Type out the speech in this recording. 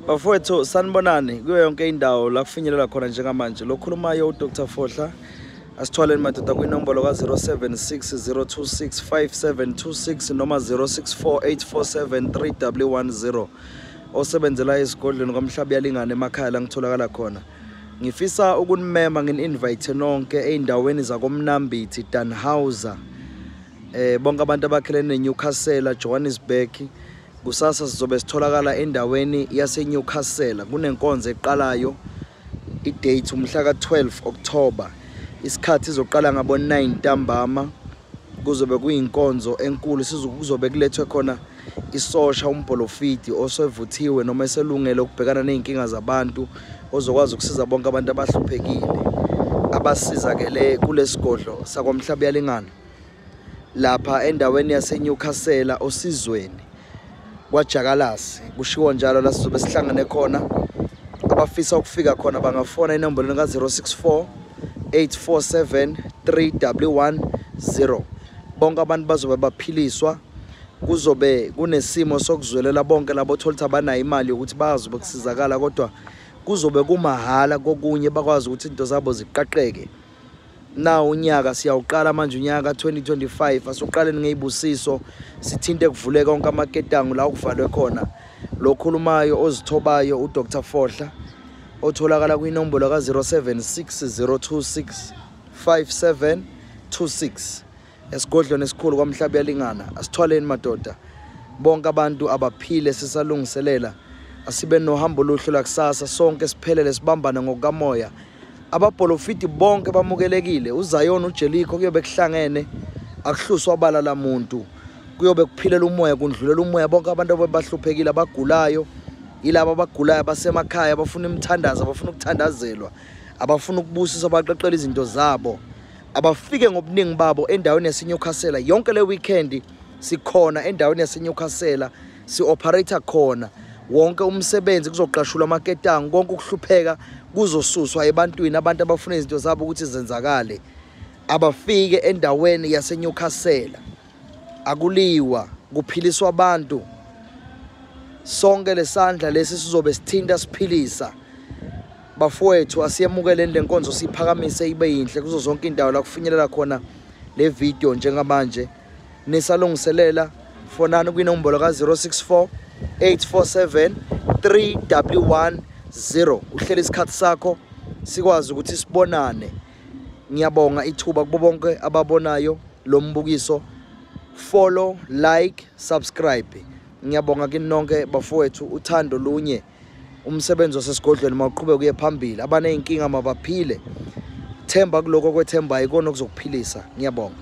Bafowethu, sanibonani kuyo yonke indawo la kufinyelela khona njengamanje. Lokhulumayo uDr Fohla. Asithwaleni madoda kwinombolo ka-076 026 5726 noma 064 847 3110, osebenzela esigodlweni kwaMhlabuyalingana emakhaya la ngitholakala khona. Ngifisa ukunimema, ngini-invite nonke ey'ndaweni zakoMnambithi, Dannhauser, bonke abantu abakhelene neNewcastle, Johannesburg. Kusasa sizobe sitholakala endaweni yaseNewcastle. Kunenkonzo eqalayo, i-date umhla ka-12 October. Isikhathi izoqala ngabo 9 ntambama. Kuzobe kuyinkonzo enkulu, kuzobe kulethwe khona isosha, umbholofidi osevuthiwe noma eselungele ukubhekana ney'nkinga zabantu, ozokwazi ukusiza bonke abantu abahluphekile abasizakele kulesigodlo sakwaMhlabuyalingana lapha endaweni yaseNewcastle, Osizweni, kwaJakalasi kushiwo njalo, la sizobe sihlangane khona. Abafisa ukufika khona bangafona enombolweni ka-064 847 3110. Bonke abantu bazobe baphiliswa. Kuzobe kunesimo sokuzwelela bonke labo othola ukuthi abanayo imali yokuthi bazobe kusizakala, kodwa kuzobe kumahhala kokunye, bakwazi ukuthi into zabo ziqaqeke. Na unyaka siyawuqala manje, unyaka ka-2025, asuqaleni ngeyibusiso, sithinte kuvuleka konke amaketango la okuvalwe khona. Lokhulumayo ozithobayo uDr Fohla, otholakala kwinombolo ka-076 026 5726, esigodlweni esikhulu kwaMhlabuyalingana. Asithwaleni madoda, bonke abantu abaphile. Sisalungiselela, asibe nohambo oluhle lakusasa sonke, siphelele, sibambane ngokukamoya. Ababholofidi bonke bamukelekile, uZion, uJericho, kuyobe kuhlangene, akuhluswa bala lamuntu. Kuyobe kuphilela umoya, kundlulela umoya. Bonke abantu abahluphekile, abagulayo, yilabo abagulayo abasemakhaya, abafuna imithandazo, abafuna ukuthandazelwa, abafuna ukubusiswa, baqeqela izinto zabo, abafike ngobuningi babo endaweni yaseNewcastle. Yonke le weekend sikhona endaweni yaseNewcastle, si-operate khona wonke umsebenzi. Kuzoqashulwa amaketango, konke ukuhlupheka kuzosuswa ebantwini. Abantu abafuna izinto zabo ukuthi zenzakale abafike endaweni yaseNewcastle. Akuliwa, kuphiliswa abantu. Sonke lesandla lesi sizobe sithinta, siphilisa. Bafowethu, asiyemukeleni le nkonzo, siyiphakamise ibe yinhle kuzo zonke indawo la kufinyelela khona le video njengamanje. Nisalungiselela, fonani kwinombolo ka-064 847 3110, uhlele isikhathi sakho, sikwazi ukuthi sibonane. Ngiyabonga ithuba kubo bonke ababonayo lo mbukiso. Follow, like, subscribe. Ngiyabonga kini nonke bafowethu. Uthando lunye, umsebenzi wasesigodlweni mawuqhubeke uye phambili. Abaney'nkinga mabaphile. Themba kuloko kwethemba, ikona okuzokuphilisa. Ngiyabonga.